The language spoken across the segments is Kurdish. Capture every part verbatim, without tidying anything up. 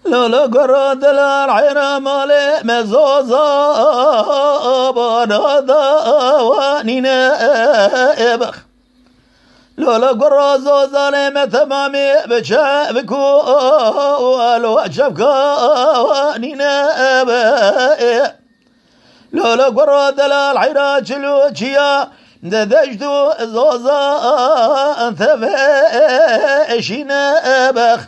Lolo goro delal heyra malê me zoza bana da wanîne bix. Lolo goro zozanê me temamî bi çev ku alo çevka wanîne be. Lolo goro delal heyra çilo çiya de deşt û zozan teveşîne bex.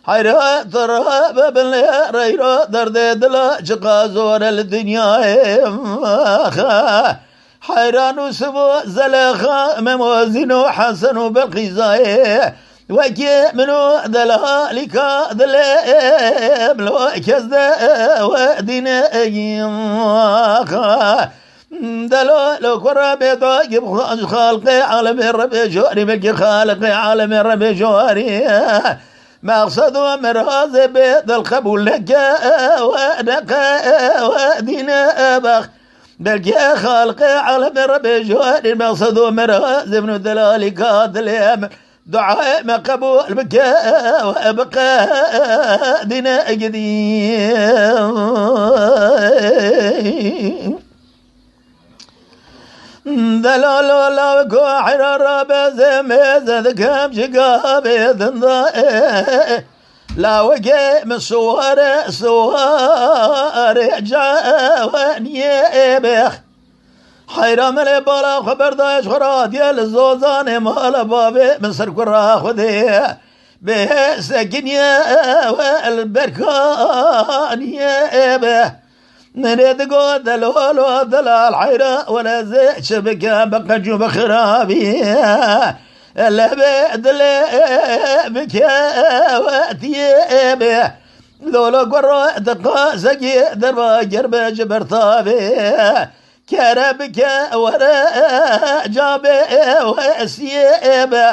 Heyra tu re be bin lê reyro derdê dila çiqa zor e li dinyayê. Heyran û sibo zelexa Memo Zîno Hesen û Belqîzayê. Wekî min û delalîka dilê em lo kes de we dîne egî. Delalo kura bê dagî xalqê alemê rebê jorî belkî xalqê alemê rebê jorî. Mexsed û mirazê bê dil qebûl neke we neke we dîne bex. Belkî xalqê alemê rebê jorî mexsed û mirazê min û delalîka dilê em. Duayê me qebûl bike, we biqedîne gidî. Delalo law ku heyra ra bezê mêze dikim ji gavê dinda. Lawikê min suware, suware caweniyê bêx. Heyra min ê bala xwe berdaye ji xwe radiye li zozanê mala bavê min ser kura Xwedê. Bê sekiniye we li berkaniye be. Min ê digot delolo delal heyra wele zê çi bikem bi qenc û bi xirabî. Levê dilê bike wetiyê be. Lolo goro diqasegî derva gerbe ji ber tavê. Kere bike were cabê wesiyê be.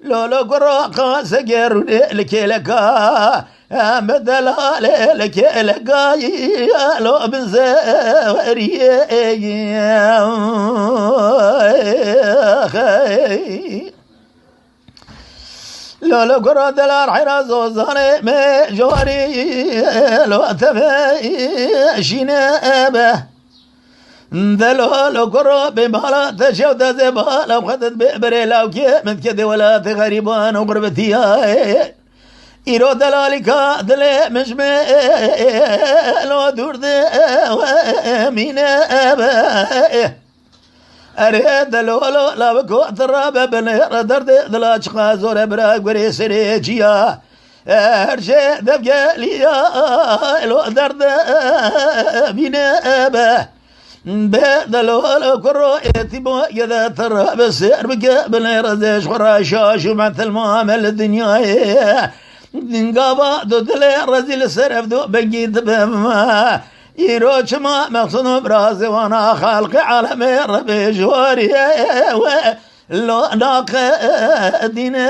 Lolo goro qasegê rûnê li kêleka. Em delalê li kêleka yi lo bi zeweriyê. Lolo goro delal heyra zozanê me jorî lo teve şîne be. Delalo goro bê mala te şew dezê bala xwe dit bê berê lawkê min kedê welatê xerîban û xurbetiyayê. Îro delalîka dilê min ji me lo dûr de mîne be. Erê delolo lawiko tira be binê re derdê dila çiqa zor e bira gurê serê çiya. Her şey devgeliya lo derde bîne be. Bê delolo kuro êtîmo yede tira be sêr bike binê re zê ji xwe re şaş û metil mame li dinyayê. Gava du dilê rezîl ser ev du bengî dibim. Îro çima mexsûd û birazê wana xalqê alemê rebê ji wariyê we lo naqedîne.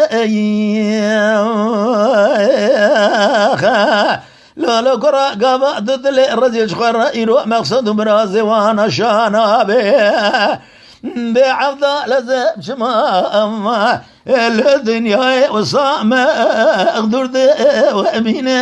Lolo kura gava du dilê rezîl ji xwe re îro mexsûd û birazê wana şana be. Bê evda lezem çima li dinyayê wisa me dûr de we mîne.